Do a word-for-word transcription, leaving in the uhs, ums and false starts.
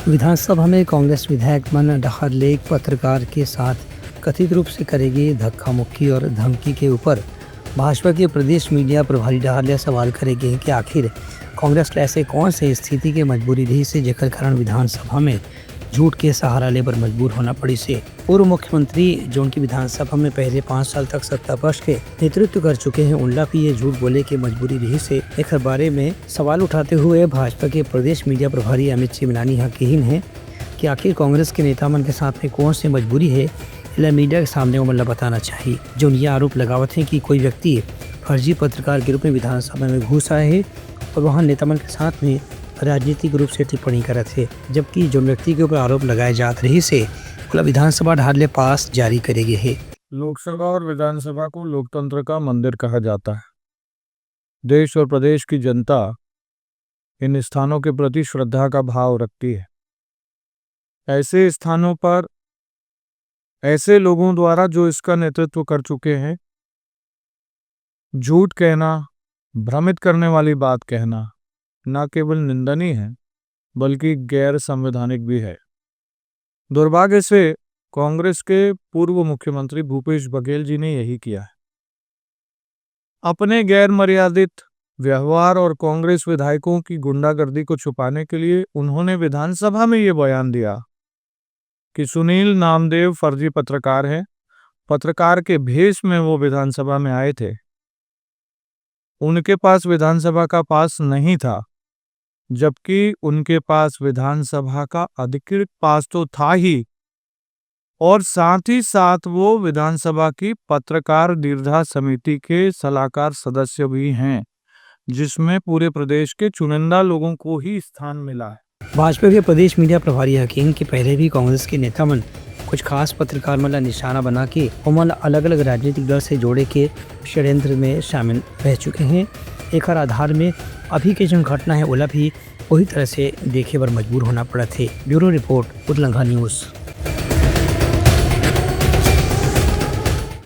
विधानसभा में कांग्रेस विधायक मन डहार ले एक पत्रकार के साथ कथित रूप से करे गे धक्का मुक्की और धमकी के ऊपर भाजपा के प्रदेश मीडिया प्रभारी डहार ले सवाल करे गे कि आखिर कांग्रेस ला ऐसे कौन से स्थिति के मजबूरी रहिस हे, जेकर कारण विधानसभा में झूठ के सहारा ले बर मजबूर होना पड़िस हे। पूर्व मुख्यमंत्री, जोन की विधानसभा में पहले पाँच साल तक सत्ता पक्ष के नेतृत्व कर चुके हैं, उनला भी ये झूठ बोले के मजबूरी रहिस हे। एकर बारे में सवाल उठाते हुए भाजपा के प्रदेश मीडिया प्रभारी अमित चिमनानी ह किहिन हे कि आखिर कांग्रेस के नेता मन के साथ में कौन से मजबूरी हे, एला मीडिया के सामने ओमन ला बताना चाहिए। जोन ये आरोप लगावत हे कि कोई व्यक्ति फर्जी पत्रकार के रूप में विधानसभा में घुस आए हे और वहां नेता मन के साथ में राजनीतिक रूप से टिप्पणी करत हे, जबकि जोन व्यक्ति के ऊपर आरोप लगाए जात रहिस हे, ओला विधानसभा डहार ले पास जारी करे गे हे। लोकसभा और विधानसभा को लोकतंत्र का मंदिर कहा जाता है। देश और प्रदेश की जनता इन स्थानों के प्रति श्रद्धा का भाव रखती है। ऐसे स्थानों पर ऐसे लोगों द्वारा जो इसका नेतृत्व कर चुके हैं, झूठ कहना, भ्रमित करने वाली बात कहना न केवल निंदनीय है, बल्कि गैर संवैधानिक भी है। दुर्भाग्य से कांग्रेस के पूर्व मुख्यमंत्री भूपेश बघेल जी ने यही किया है। अपने गैर मर्यादित व्यवहार और कांग्रेस विधायकों की गुंडागर्दी को छुपाने के लिए उन्होंने विधानसभा में ये बयान दिया कि सुनील नामदेव फर्जी पत्रकार हैं। पत्रकार के भेष में वो विधानसभा में आए थे। उनके पास विधानसभा का पास नहीं था, जबकि उनके पास विधानसभा का अधिकृत पास तो था ही, और साथ ही साथ वो विधानसभा की पत्रकार दीर्घा समिति के सलाहकार सदस्य भी हैं, जिसमें पूरे प्रदेश के चुनिंदा लोगों को ही स्थान मिला है। भाजपा के प्रदेश मीडिया प्रभारी ह किहिन कि पहले भी कांग्रेस के नेता मन कुछ खास पत्रकार मन ला निशाना बना के ओमन ला अलग-अलग राजनीतिक दल से जोड़े के षड्यंत्र में शामिल रह चुके हैं। एकर आधार में अभी के जोन घटना है, ओला भी वही तरह से देखे बर मजबूर होना पड़त हे। Bureau report, Utlangha news.